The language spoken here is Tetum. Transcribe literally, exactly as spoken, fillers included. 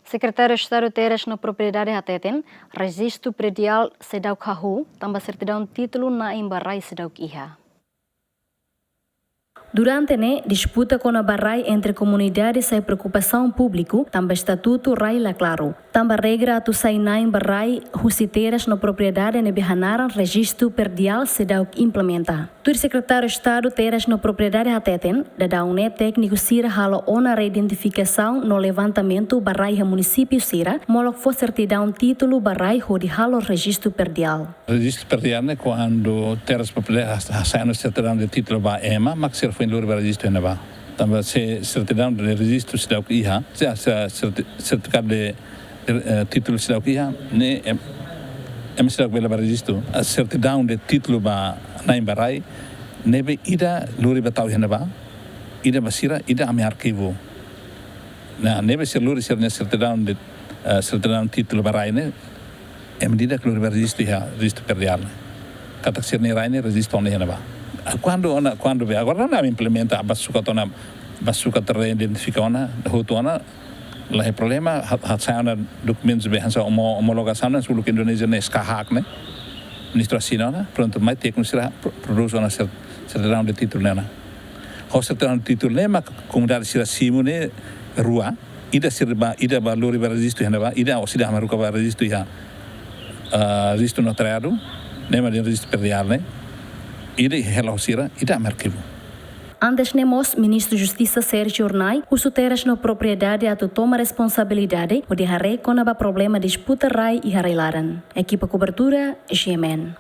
Sekretáriu Estadu Terras no Propriedade hateten, rejistu prediál seidauk hahú, tanba sertidaun títulu na'in ba rai seidauk iha. Durante ne'e, disputa kona-ba rai entre komunidade sai preokupasaun públiku, tanba estatutu rai la klaru, tanba regra atu sai na'in ba rai husi terras no propriedade ne'ebé hanaran rejistu prediál seidauk implementa. Tuir Sekretáriu Estadu Terras no Propriedade hateten, daudaun ne'e tékniku sira halo ona reidentifikasaun no levantamentu ba rai iha munisípiu sira, molok fó sertidaun títulu ba rai hodi halo rejistu prediál. Rejistu prediál ne'e kuandu terras propriedade has-, hasai ona sertidaun de títulu ba ema, mak sira foin lori ba rejistu iha ne'ebá. Tanba se sertidaun de rejistu seidauk iha, se, se serti-, sertifikadu de, de, eh, títulu seidauk iha, ne'e em-, ema seidauk bele ba rejistu. A sertidaun de títulu ba na'in ba rai, ne'ebé ida lori ba tau iha ne'ebá, ida ba sira, ida ami arkivu. Nah, ne'ebé sira lori sira-nia sertidaun de, eh, sertidaun títulu ba rai ne'e, ema ida-idak lori ba rejistu iha, rejistu prediál ne'e. Katak sira-nia rai ne'e rejistu ona iha ne'ebá. Ah, kuandu ona, kuandu be, agora ona ami implementa, bá sukat ona, bá sukat reidentifika ona, hotu ona, la iha problema, ha-, hasai ona dokumentus be hanesan omo-, omologasaun ne'e, uluk Indonézia ne'e SKHAK ne'e, ministru asina ona, prontu mai tékniku sira pro-, prodús ona ser-, sertidaun de títulu ne'e ona. Ho sertidaun de títulu ne'e mak komunidade sira simu ne'e rua, ida sira ba, ida bá lori ba rejistu iha ne'ebá, ida orsida ami haruka ba rejistu iha, ah, rejistu notariadu, ne'e mak dehan rejistu prediál ne'e, ida hela ho sira, ida ami arkivu. Antes ne'e mós, Ministru Justisa Sérgio Hornai husu Terras no Propriedade atu toma responsabilidade hodi haree kona-ba problema disputa rai iha rai-laran. Ekipa kobertura, G M N.